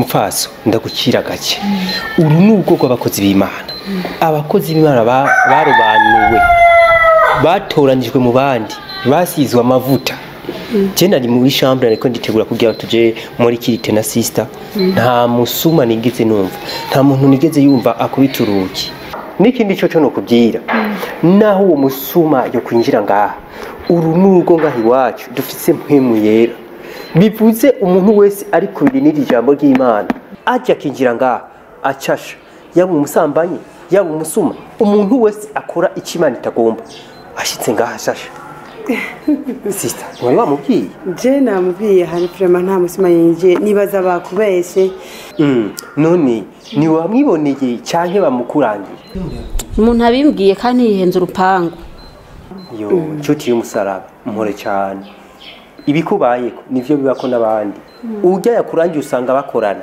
Mupfaso ndagukira gake. Uru ni ubwoko bw'abakozi b'Imana. Abakozi b'Imana barobanuwe, batoranijwe mu bandi, basizwe amavuta. Je nari muri chambre ariko nditegura kugira tuje muri kirite na sister. Nta musuma nigeze numva, nta muntu nigeze yumva akubita urugi. N'ikindi cyo no kubyira, naho uwo musuma yo kwinjira ngaha, uru ni urugo ngaha iwacu dufise mpwemu yera. Bivuze umuntu wese ari kubiri n'iri jambo ry'Imana ajya kinjira ngaha acasha, yaba umusambanyi yaba umusuma, umuntu wese akora icyo Imana itagomba ashitse ngaha ashasha. Sister, wari wamubwiye? Je namubwiye, hari vraiment nta musuma yinjiye, nibaza bakubeshe. None ni wamwiboneye canke bamukurangiye? Umuntu abimbwiye kandi yihenze urupangu. Yo, nshuti y'umusaraba, mpore cyane. Ibikubayeko nivyo bibako n'abandi. Ujya yakurangiye usanga bakorana.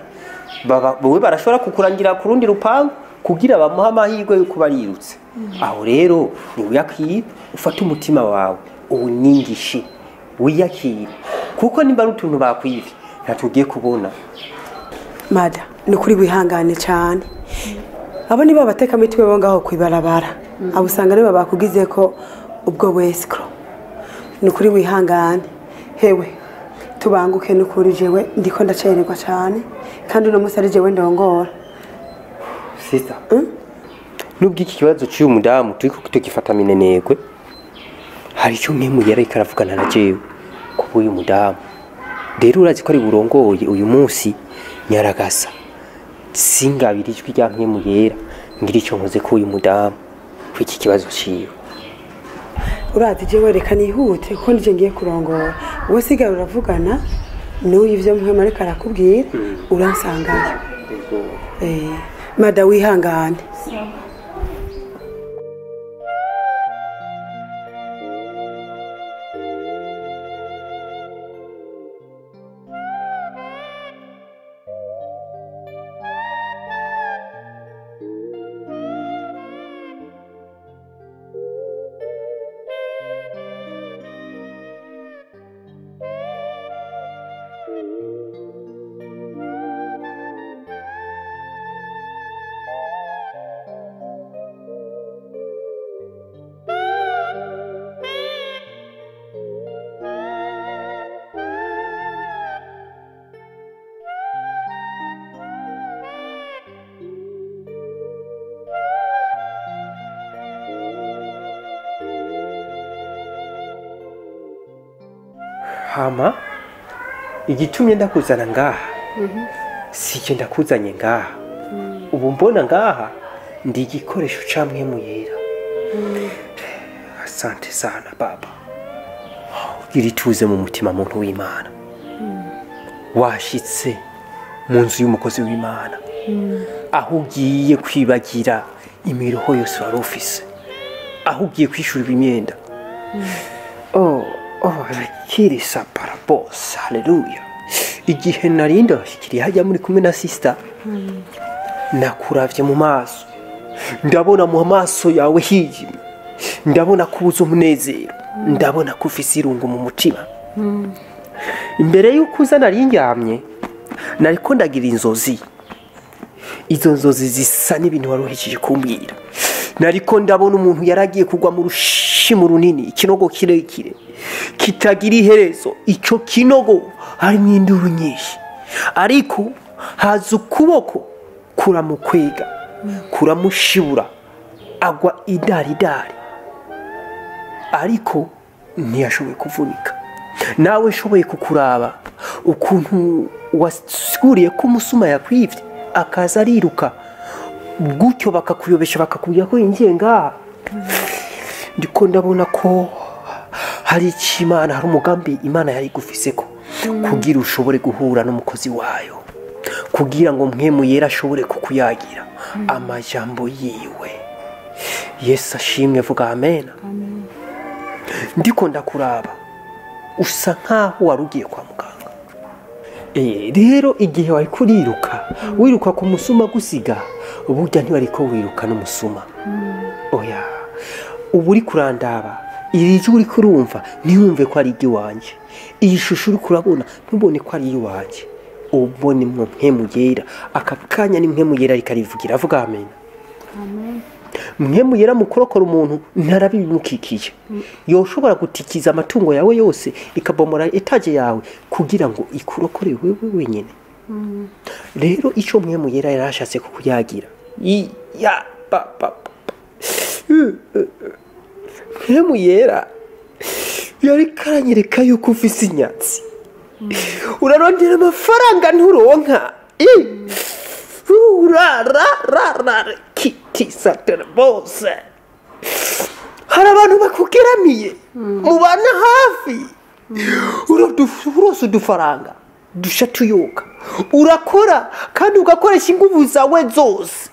Baba barashobora kukurangira ku rundi rupangu kugira bamuha amahirwe yo kuba arirutse. Aho rero ni wiyakire, ufate umutima wawe uwuningishe, wiyakire, kuko nimba ari utuntu bakwivye ntatugiye kubona. Mada, ni kuri wihangane cyane. Abo niba bateka mitwe bo ngaho kwibarabara, abo usanga niba bakugize ko ubwo wescro. Ni kuri wihangane. Hewe tubanguke, ni kuri jewe ndiko ndacererwa cyane, kandi uno musi ari jewe ndongora. Sister, nubwo iki kibazo cy'uyu mudamu turiko tukifata minenegwe, hari icyo mpemu yari karavugana na jewe kuba uyu mudamu. Rero urazi ko ari burongoye uyu munsi nyaragasa, singabira ijwi rya mpemu yera ngira icyo nkoze ko uyu mudamu ku iki kibazo ciwe. Urazi jewe reka nihute kuko nije ngiye kurongora. Wowe sigara uravugana n'uyu ivyo mpemu ariko arakubwira, uransangayo. Mada wihangane. Hama igitumye ndakuzana ngaha, sije ndakuzanye ngaha. Ubu mbona ngaha ndi igikoresho ca mpemu yera. Asante sana baba. Gira ituze mu mutima muntu w'Imana. Washitse mu nzu y'umukozi w'Imana, aho ugiye kwibagira imiruho yose wari ufise, aho ugiye kwishura imyenda. Oh, rakirisa parabos, haleluya. Igihe narinda bashikiriye hajya muri kumwe na sister, nakuravye mu maso, ndabona mu maso yawe hijimye, ndabona kubuza umunezero, ndabona ko ufise irungu mu mutima. Imbere y'uko uza nari ndyamye, nariko ndagira inzozi. Izo nzozi zisa n'ibintu waruhishije kumbwira. Nariko ndabona umuntu yaragiye kugwa mu rushimo runini, ikinogo kirekire kitagira iherezo. Ico kinogo harimo induru nyinshi, ariko haza ukuboko kuramukwega, kuramushibura, agwa idaridari, ariko ntiyashoboye kuvunika. Nawe nshoboye kukuraba ukuntu wasiguriye ko umusuma yakwivye akaza ariruka gutyo, bakakuyobesha bakakubwira ko yinjiye ngaha. Ndiko ndabona ko hari Imana, hari umugambi Imana yari igufiseko kugira ushobore guhura n'umukozi wayo, kugira ngo mpemu yera ashobore kukuyagira amajambo yiwe. Yesu ashimwe, vuga amen. Ndiko ndakuraba usa nkaho warugiye kwa muganga. Rero igihe wari kuriruka wiruka ku musuma gusiga, burya ntiwariko wiruka n'umusuma. Oya, ubu uri kurandaba, iri jwi uri kurumva ntiwumve ko ari iry'iwanje, iyi shusho uri kurabona ntubone ko ari iyiwanje. Ubwo ni mwe Mpwemu Yera, aka kanya ni Mpwemu Yera ariko arivugira, avuga amen. Mpwemu Yera mu kurokora umuntu ntarabimukikiye. Yoshobora gutikiza amatungo yawe yose, ikabomora etaje yawe kugira ngo ikurokore wewe wenyine. Rero icyo Mpwemu Yera yarashatse kukuyagira, ya pa pa pa. Mpwemu Yera yari karanyereka yuko ufise inyatsi. Urarondera amafaranga nturonka. Ra ra ra ra kiti satana bose. Hari abantu bakugeramiye mubana hafi. Urose udufaranga dusha tuyoka. Urakora kandi ugakoresha inguvu zawe zose,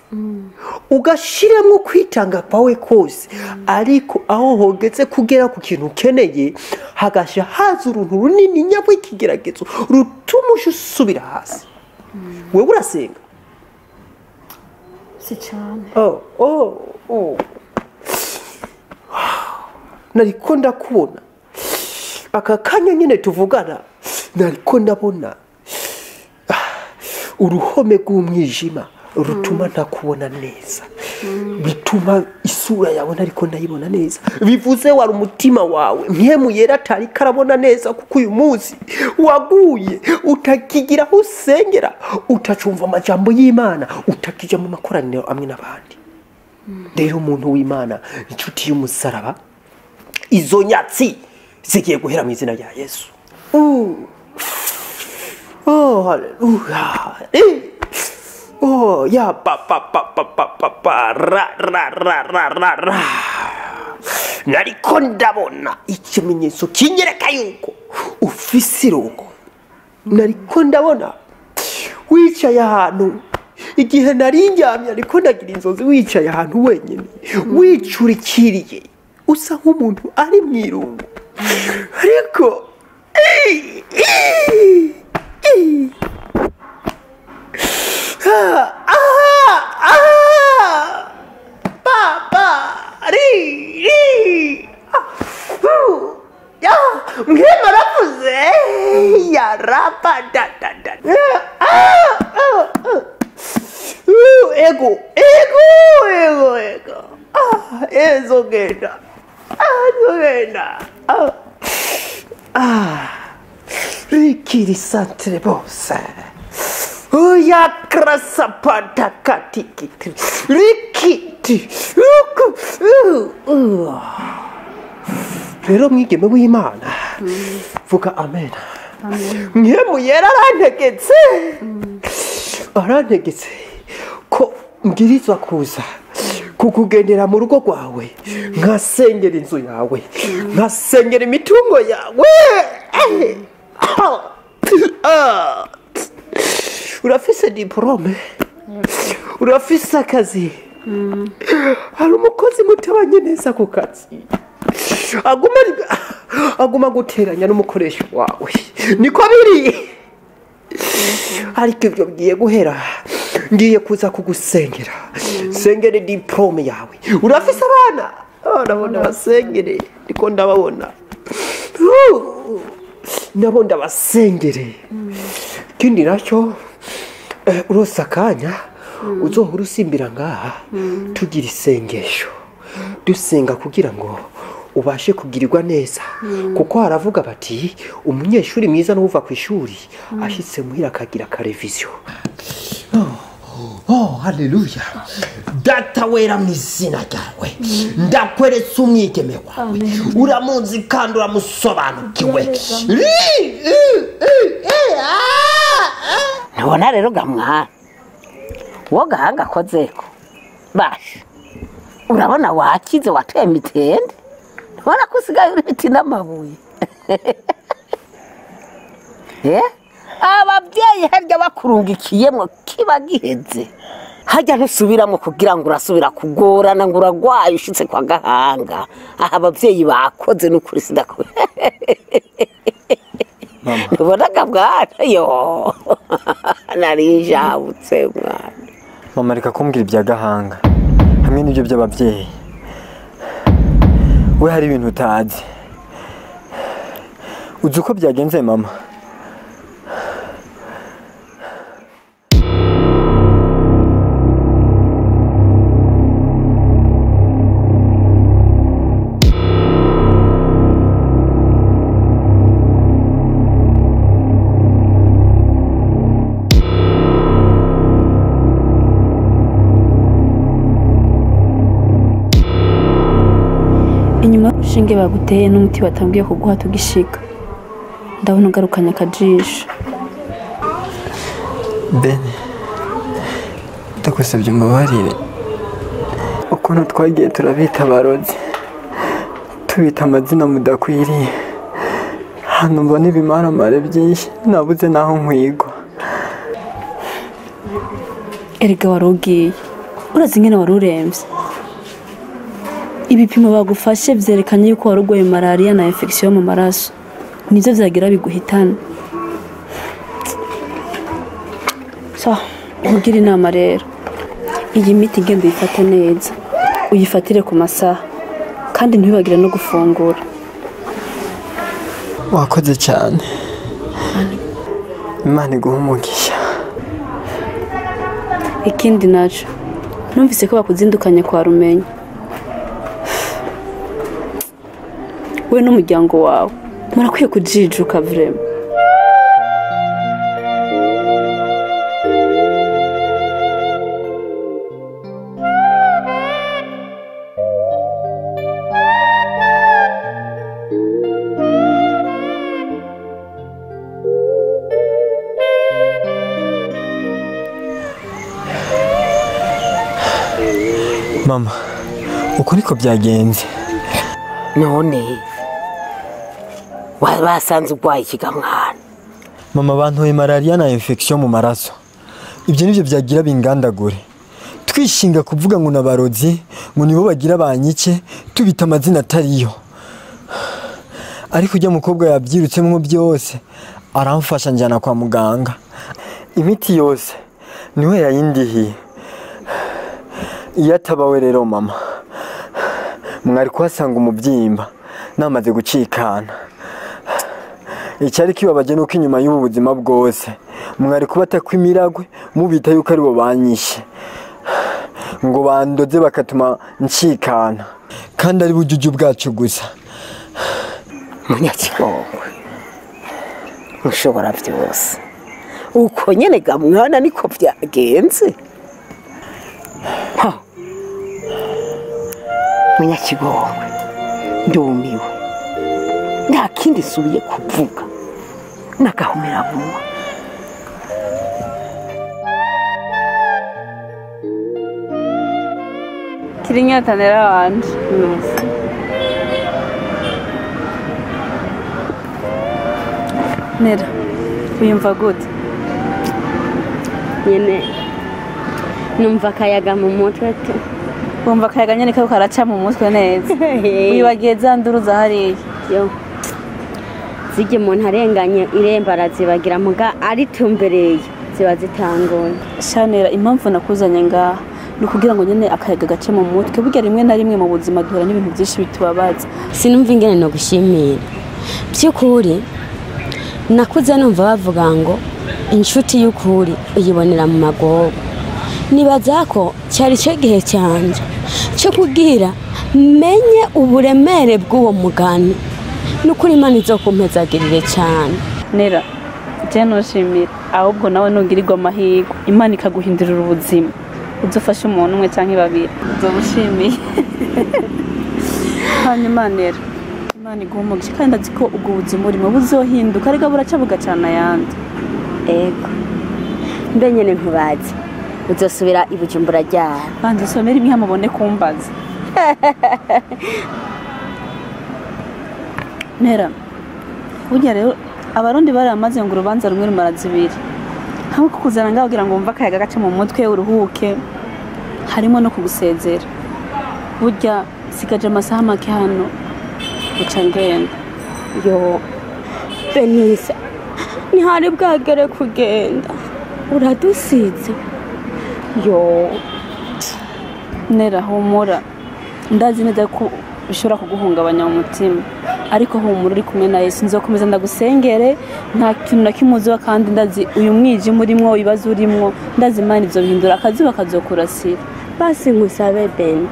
ugashiramo kwitanga kwawe kose, ariko aho hogeze kugera ku kintu ukeneye hagasha haza uruntu runini nyabw'ikigeragezo rutuma usubira hasi. Wewe urasenga si cyane. Oh oh oh, nariko ndakubona aka kanya nyine tuvugana, nariko ndabona uruhome rw'umwijima rutuma ntakubona neza, bituma isura yawe ntariko ndayibona neza. Bivuze wari umutima wawe Mpwemu Yera atari karabona neza, kuko uyu munsi waguye utakigira aho usengera, utacumva amajambo y'Imana, utakija mu makoraniro amwe n'abandi. Rero umuntu w'Imana, inshuti y'umusaraba, izo nyatsi zigiye guhera mu izina rya Yesu. Oh, haleluya. Oh, ya pa pa pa pa pa pa pa ra ra ra ra ra ra. Nariko ndabona ikimenyetso kinyereka yuko ufise irungu. Nariko ndabona wicaye ahantu, igihe nari ndyamye ariko ndagira inzozi, wicaye ahantu wenyine, wicurikiriye, usa nk'umuntu ari mu irungu. Ariko pa ri ri ya Mpwemu aravuze ya rapa da da da. Ego ego ego ego, ezogenda ezogenda. Rikiri santre bose. Oya krasa patakatikiti rikiti. Rero mwigeme w'Imana, vuga amen. Mpwemu Yera arantegetse, arantegetse ko mbwirizwa kuza kukugendera mu rugo rwawe, nkasengera inzu yawe, nkasengera imitungo yawe. Urafise diplome, urafise akazi, hari umukozi mutabanye neza ku kazi, aguma guteranya n'umukoresha wawe, niko biri. Ariko ibyo bigiye guhera, ngiye kuza kugusengera, sengere diplome yawe. Urafise abana, abana basengere, ndiko ndababona, nabo ndabasengere. Ikindi nacyo, urose akanya uzohora usimbira ngaha tugira isengesho, dusenga kugira ngo ubashe kugirirwa neza, kuko haravuga bati umunyeshuri mwiza n'uva ku ishuri ashitse muhira akagira kareviziyo. Oh, haleluya. Data wera mu izina ryawe, ndakweretse umwigeme wawe, uramuzi kandi uramusobanukiwe. Ntubona rero gamwana wo gahanga akozeko basha, urabona wakize wateye imitende, ntubona ko usigaye uri ibiti n'amabuye. Ababyeyi harya bakurungikiyemo kiba giheze, harya ntusubiramo kugira ngo urasubira kugorana ngo uragwaye ushitse kwa gahanga. Aha ababyeyi bakoze n'ukuri sidakora. Ntubona bwana yo narijabutse mwana. Mama reka kumbwira ibya gahanga hamwe n'ibyo by'ababyeyi. We hari ibintu utazi. Uzi uko byagenze mama? Inyuma y'urushinge baguteye n'umuti batangiye kuguha tugishika, ndabona ugarukanye akajisho. Bene, ndagusabye umbabarire ukuntu twagiye turabita abarozi, tubita amazina mudakwiriye. Hano mbona ibimaramare byinshi, nabuze naho nkwigwa. Erega wari ugiye, urazi ingene wari uremvye. Ibipimo bagufashe vyerekanye yuko wari urwaye malaria na infection mu maraso, nivyo vyagira biguhitana. So, nkugira inama rero, iyi miti igenda uyifate neza, uyifatire ku masaha, kandi ntiwibagire no gufungura. Wakoze cyane, Imana iguhe umugisha. Ikindi naco, numvise ko bakuzindukanye kwa Rumenyi, we n'umuryango wawe murakwiye kujijuka vraiment. Mama, uko niko byagenze. None basanze urwaye ikigamwana? Mama, bantoye malaria na infection mu maraso. Ibyo nivyo byagira bingandagure. Twishinga kuvuga ngo nabarozi, ngo nibo bagira banyike, tubita amazina atariyo. Ariko ujya mukobwa yabyirutsemo byose, aramfasha njyana kwa muganga. Imiti yose niwe yayindihiye. Iyo atabawe rero mama, mwari kuhasanga umubyimba namaze gucikana. Icyari kibabaje nuko inyuma y'ubu buzima bwose mwari kubata kw'imiragwe mubita yuko aribo banyishe, ngo bandoze bakatuma ncikana, kandi ari bujuju bwacu gusa. Munyakigongwe, mushobora byose. Uko nyene ga mwana niko byagenze. Munyakigongwe, ndumiwe, nta kindi subiye kuvuga, nagahumira vuba. Kirinyota nera wanje. Nera, wiyumva gute? Nyene numva akayaga mu mutwe tu. Wumva akayaga nyene kariko karaca mu mutwe neza. Wibagiye za nduru za hariya. Yo. Zirya umuntu arenganye irembo arazibagira muga aritumbereye ziba zitangoye. Shanera, impamvu nakuzanye ngaha ni ukugira ngo nyene akayaga gace mu mutwe. Burya rimwe na rimwe mu buzima duhura n'ibintu byinshi bitubabaza. Sinumva ingene no gushimira. By'ukuri nakuze numva bavuga ngo inshuti y'ukuri uyibonera mu magogo. Nibaza ko cyari cyo gihe cyanje cyo kugira menye uburemere bw'uwo mugani. Nukuri Imana izokumpezagirire cyane. Nera, je noshimira ahubwo nawe nugirirwa amahirwe Imana ikaguhindurira ubuzima, uzofashe umuntu umwe canke babiri, uzobushimiye. Hanyuma Nera, Imana iguhe umugisha, kandi ndazi ko ubwo buzima urimo buzohinduka, ariko buraca bugacana ayandi. Ego, mbe nyene nkubaze, uzosubira i Bujumbura ryari? Banza usomere imwe mubone kumbaza. Nera, burya rero abarundi baramaze ngo urubanza rumwe rumara zibiri. Hamwe kukuzana ngaho kugira ngo wumve akayaga gace mu mutwe uruhuke, harimo no kugusezera. Burya sigaje amasaha make hano uca ngenda. Yo, Benisa, ntihari bwagere kugenda, uradusize. Yo, Nera, humura, ndazi neza ko bishobora kuguhungabanya mu mutima, ariko humura uri kumwe na Yesu. Nzokomeza ndagusengere, nta kintu na kimwe uzoba, kandi ndazi uyu mwijima urimwo, ibibazo urimwo, ndazi Imana izobihindura, akazuba kazokurasira. Basi nkusabe Beni,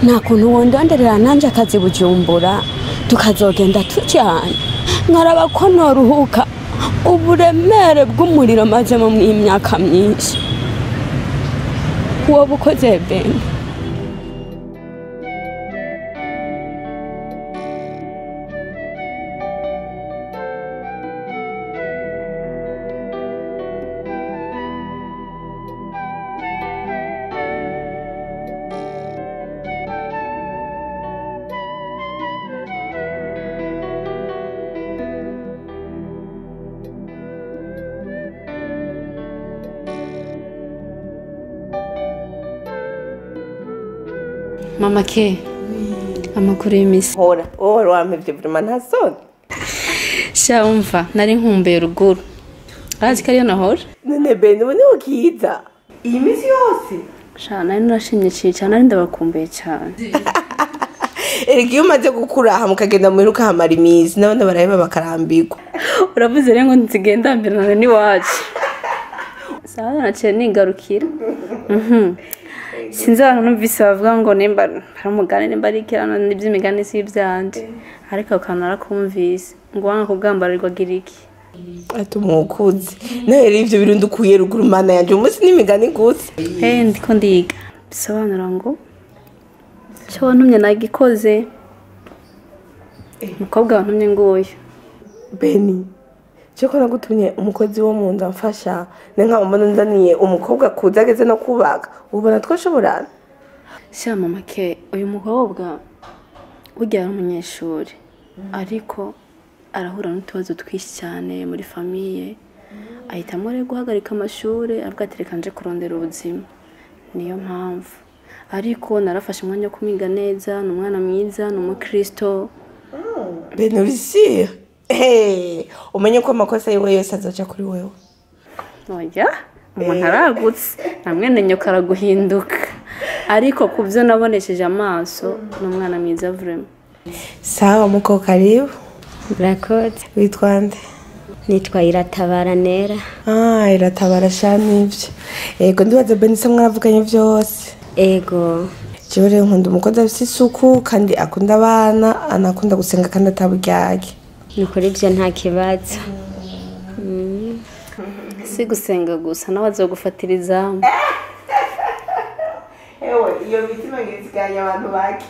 nta kuntu wondonderera nanje akazi Bujumbura tukazogenda tujyana, nkaraba ko noruhuka uburemere bw'umuriro mazemo mu myaka myinshi. Woba ukoze Beni. Mama ke amakuru y'imisi hora wowe wampevye vraiment nta soni. Sha umva nari nkumbuye ruguru. Arazi ko ariyo nahora. None Beni ubu niho ukiza iyi minsi yose? Sha nari narashimye cyane, nari ndabakumbuye cyane. Erega iyo umaze gukura aha mukagenda muhira ukahamara iminsi n'abana baraheba bakarambirwa. Uravuze rero ngo nzigenda mbirana n'iwacu. Sawa naciye nigarukira. Sinzi abantu numvise bavuga ngo nimba ari umugani nimba ari ikirano n'iby'imigani si ibyanje, ariko ako kantu narakumvise ngo wanga kugambarirwa agira iki? Ati umukuzi nawe rero ivyo birundi ukuye ruguru mana yanje umunsi n'imigani gusa. Ndiko ndiga bisobanura ngo cyo wantumye nagikoze. Umukobwa wantumye nguyu Beni, cyo ko nagutumye umukozi wo mu nzu amfasha, ne nka mbona nzaniye umukobwa kuza ageze no kubaka, ubona twashoborana? Sha mama ke uyu mukobwa burya ari umunyeshuri, ariko arahura n'utubazo twinshi cyane muri famiye, ahitamo rero guhagarika amashuri avuga ati reka nje kurondera ubuzima. Niyo mpamvu ariko narafashe umwanya wo kumwiga neza, ni umwana mwiza, ni umukristo. Beni uri hey, umenye ko amakosa yiwe yose azoca kuri wewe. Oya, umuntu aragutse na mwene nyoka araguhinduka, ariko kubyo nabonesheje amaso ni umwana mwiza vraiment. Sawa muko, karibu. Murakoze. Witwa nde? Nitwa Iratabara Nera. Ah, Iratabara sha nivyo. Ego ndibaza Beni se mwaravuganye vyose. Ego. Jewe rero nkunda umukozi afise isuku kandi akunda abana, anakunda gusenga kandi ataburyarya. Nukuri ivyo nta kibazo. Si gusenga gusa nawe azogufatira izamu. Ewe iyo mitima ngiziganya abantu bake.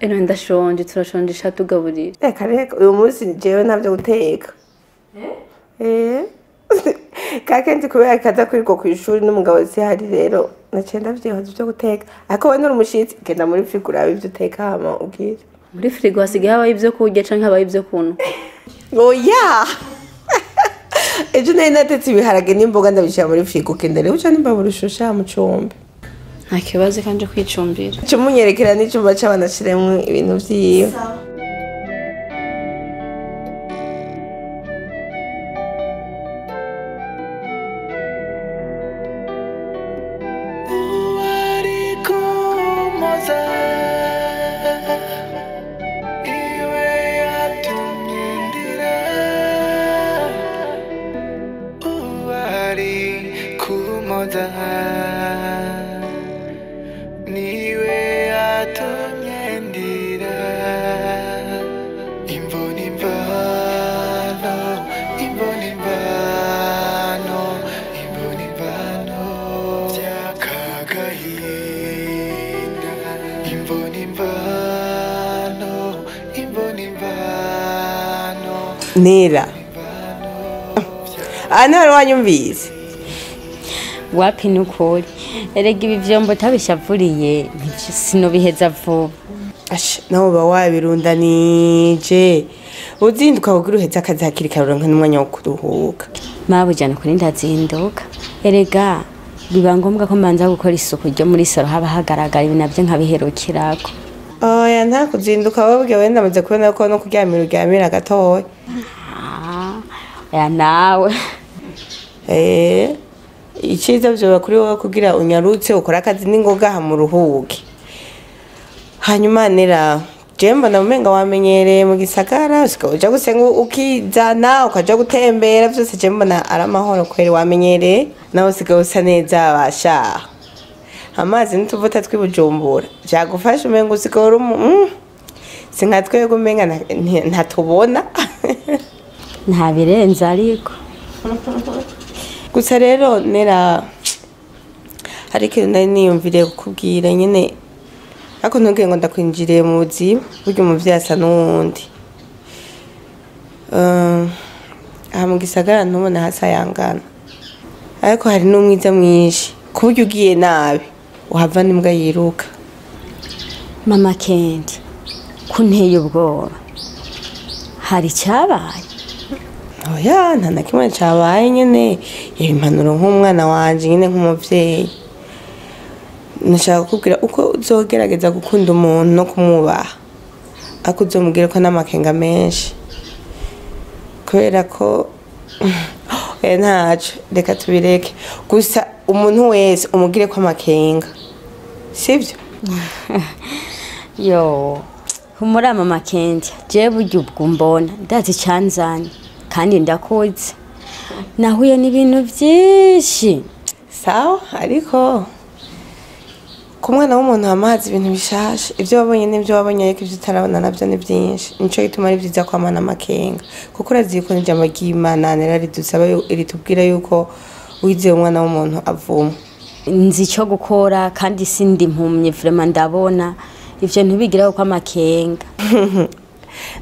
Eno ndashonje, turashonje sha tugaburira. Reka reka uyu munsi jewe ntavyo guteka. Kakenzi kubera kaza kwirirwa kw'ishuri n'umugabo si hari rero naciye ndavyihoza ivyo guteka. Ariko we nturi umushitsi, genda muri frigo urabe ivyo uteka hama ubwire. Muri frigo hasigaye habaho ivyo kurya canke habaho ivyo kunywa? Oya! Ejo nari natetse ibiharage n'imboga ndabishira muri frigo, genda rero uca n'imbabura ushusha mu cumbi. Nta kibazo kanje kwicumbira. Ca munyerekera n'icumba c'abana ashiremwo ibintu vyiwe. Nera, ana wari wanyumvise? Wapi nukuri. Erega ibi vyombo tabishavuriye sinobiheza vuba. Asha nawe uba wabirundanije, uzinduka kugira uheze akazi hakiri kare uronke n'umwanya wo kuruhuka. Mabuja nukuri ndazinduka. Erega biba ngombwa ko mbanza gukora isuku ryo muri saro haba hagaragara ibi navyo nkabiherukirako. Oya nta kuzinduka wabwiye wenda amaze kubona ko no kuryamira uryamira gatoya. Oya nawe. Iciza vyoba kuri wowe kugira unyarutse ukora akazi n'ingoga hama uruhuke. Hanyuma Nera, jewe mbona umenga wamenyereye mu gisagara, usigaye uja gusenga ukizana ukaja gutembera vyose, jewe mbona ari amahoro kweri wamenyereye, nawe usigaye usa neza basha. Amazi n'utuvuta tw'ibujumbura vyagufasha umenga usigaye uri si nka twebwe umenga ntatubona. Nta birenze ariko. Gusa rero Nera, hari ikintu nari niyumviriye kukubwira nyene, ariko ntugire ngo ndakwinjiriye mu buzima, burya umuvyeyi asa n'uwundi. Aha mu gisagara ntubona hasayangana, ariko hari n'umwiza mwinshi, ku buryo ugiye nabi uhava n'imbwa yiruka. Mama Kendi, kunteye ubwoba, hari icyabaye? Oya nta na kimwe cabaye nyene, yari impanuro nk'umwana wanje nyene nk'umuvyeyi. Nashaka kukubwira uko uzogerageza gukunda umuntu no kumwubaha, ariko uzomubwire ko n'amakenga menshi, kubera ko ntaco, reka tubireke. Gusa umuntu wese umubwire ko amakenga, sivyo? Yo, humura mama Kenja, jewe burya ubwo mbona ndazi icanzanye kandi ndakuzi, nahuye n'ibintu vyinshi. Sawa, ariko ku mwana w'umuntu amazi ibintu bishasha, ivyo wabonye n'ivyo wabonye, ariko ivyo utarabona navyo ni vyinshi. Nico gituma ari vyiza kwamana amakenga, kuko urazi ko n'ijambo ry'Imana ridusaba, ritubwira yuko wizeye umwana w'umuntu avuma. Nzi ico gukora kandi sindi impumyi, vraiment ndabona ivyo ntibigiraho ko amakenga.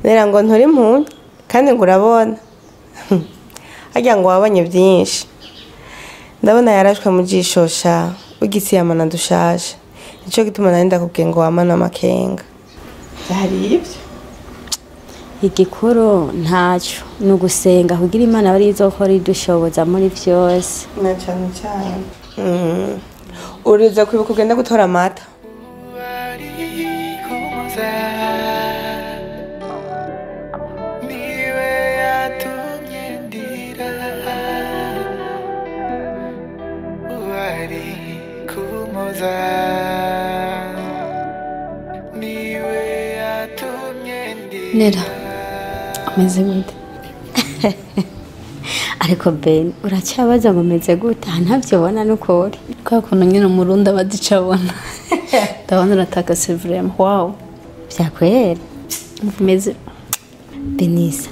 Nera ngo nturi impumyi kandi ngo urabona, harya ngo wabonye vyinshi. Ndabona yarashwe mu jisho sha, ugisi yamana dushasha. Nico gituma nari ndakubwiye ngo wamane amakenga. Vyari ivyo. Igikuru ntaco ni ugusenga kugira Imana bari izokora idushoboza muri vyose. Na cane cane. Uriza kwibuka ugenda gutora amata. Nera, ameze gute? Ariko Ben, uracyabaza ngo meze gute? Ntavyo ubona nukuri. Kwa kuntu nyine umurundi aba adicabona. Ndabona uratakase vraiment. Wow. Vyakwera. Meze. Benisa,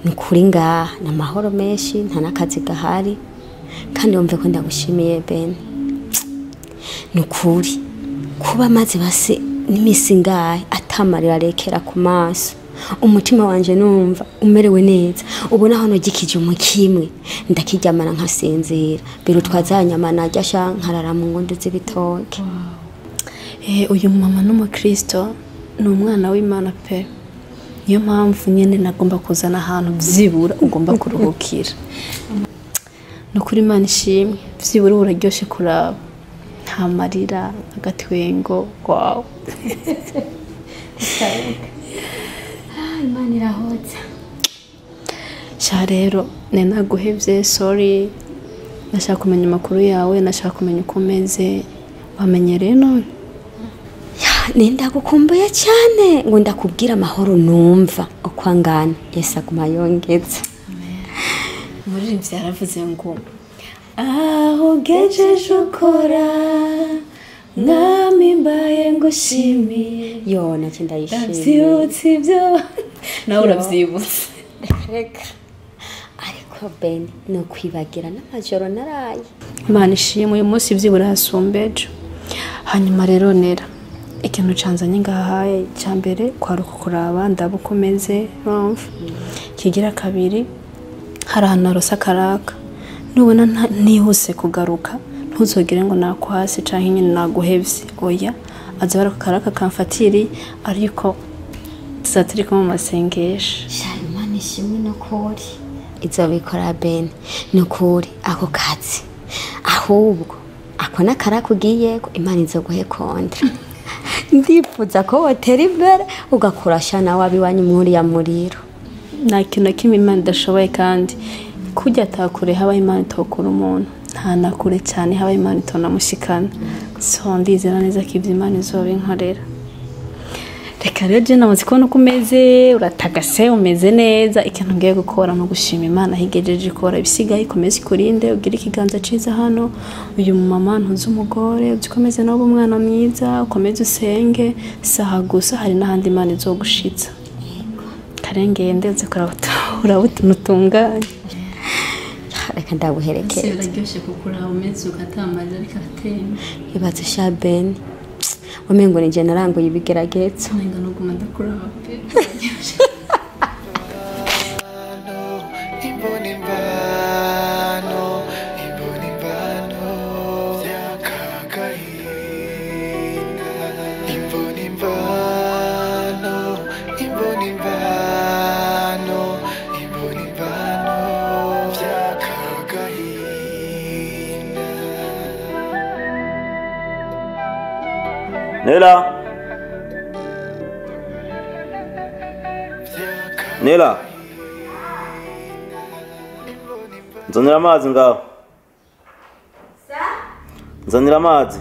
nukuri ngaha n'amahoro menshi, nta nakazi gahari. Kandi wumve ko ndagushimiye Ben. Nukuri kuba maze base n'imisi ngahe atamarira arekera ku maso. Umutima wanje numva umerewe neza, ubona hano gikije umukimwe ndakiryamana nkasinzira, birutwazanyama najya sha nkarara mu ngondo z'ibitoke. Uyu mama n'umukristo ni umwana w'Imana pe. Niyo mpamvu nyene nagomba kuzana ahantu byibura ugomba kuruhukira. Nukuri Imana ishimwe, byibura uraryoshe kuraba, nta marira, agatwengo. Wow. Imana irahotsa. Sha rero nenaguhevye, sorry. Nashaka kumenya amakuru yawe, nashaka kumenya uko umeze. Wamenye rero none? Nindagukumbuye cyane ngo ndakubwira amahoro numva uko angana. Yesu aguma yongeza. Umuririmbyi yaravuze ngo aho ugejeje ukora mwami mbaye ngushimiye. Yo, nacyo ndayishimiye. Ndavyibutse ibyo nawe uravyibutse. Reka. Ariko Ben, ni ukwibagira n'amajoro naraye. Imana ishimwe, uyu munsi byibura hasumba ejo. Hanyuma rero Nera, ikintu canzanye ngahaye cya mbere kwari ukukuraba ndaba uko umeze, urumva. Kigira kabiri, hari ahantu narose akaraka. Nubona ntihuse kugaruka, ntuzogere ngo nakwase canke nyine naguhevye. Oya, aza barako karaka kamfatiri, ariko tuzaturi kumwe mu masengesho. Sha, Imana ishimwe nukuri. Izobikora Ben, nukuri ako kazi. Ahubwo ako nakaraka ugiyeko, Imana izoguhe kontra. Ndifuza ko wotera imbere ugakora sha nawe abiwanyu muri ya muriro. Nta kintu na kimwe Imana idashoboye, kandi kujya atakure haba Imana itokura umuntu, nta na kure cyane haba Imana itonamushikana. So ndizera neza ko ivyo Imana izobinkorera. Reka rero je namaze kubona uko umeze, uratagase, umeze neza. Ikintu ngiye gukora no gushima Imana higejeje ikora, ibisigaye ikomeze ikurinde, ugire ikiganza ciza hano. Uyu mama ntuzi umugore, ukomeze nawe umwana mwiza, ukomeze usenge. Saha gusa hari n'ahandi Imana izogushitsa. Karengeye ndetse urabutunganye. Reka ndaguherekeza. Biraryoshe kukuraba umeze ugatamaza ariko atemba. Ibaze sha Ben, wamengo ni je naranguye ibigeragezo. Nenga nuguma ndakuraba pe. Nela. Nela. Nzanira amazi ngaho. Nzanira amazi.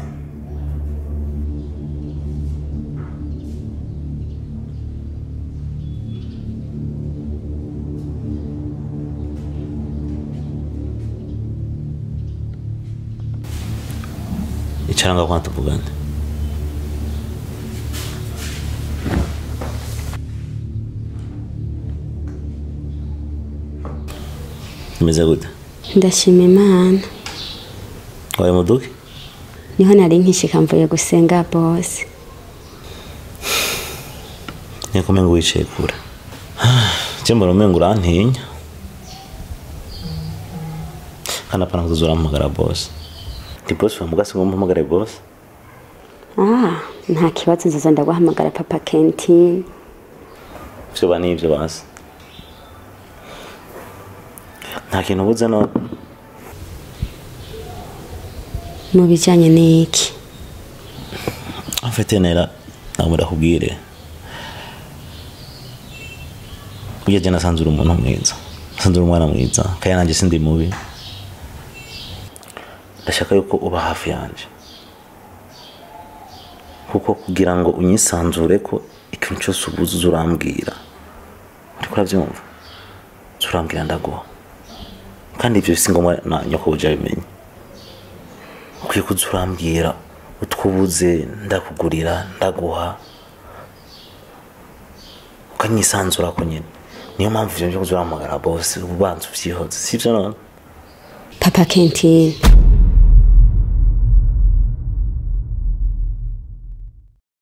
Icara ngaho kwanza tuvugane. Umeze gute? Ndashima Imana. Waye muduki? Niho nari nkishika mvuye gusenga boss. Niko mengo wicaye kure. Je mbona umengo urantinya. Kana pana kuzura mpamagara boss. Ndi boss wa mugasi ngo mpamagare boss. Ah, nta kibazo nzoza ndaguhamagara papa Kentine. Vyo ba nivyo basi. Nta kintu ubuze no mu bijanye n'iki? Afite nera ntabwo ndakubwire. Burya je nasanze uri umuntu mwiza, nasanze uri umwana mwiza, kandi nanjye sindi mubi. Ndashaka yuko uba hafi yanje, kuko kugira ngo unyisanzure ko ikintu cyose ubuze urambwira. Uriko urabyumva? Urambwira ndaguha. Kandi ibyo si ngombwa na nyoko uje abimenye. Ukwiye kuza urambwira utwubuze, ndakugurira, ndaguha, ukanyisanzura ko nyine. Niyo mpamvu ivyo byo kuza urampamagara boss, ubanza uvyihoze, sivyo none? Papa Kentine,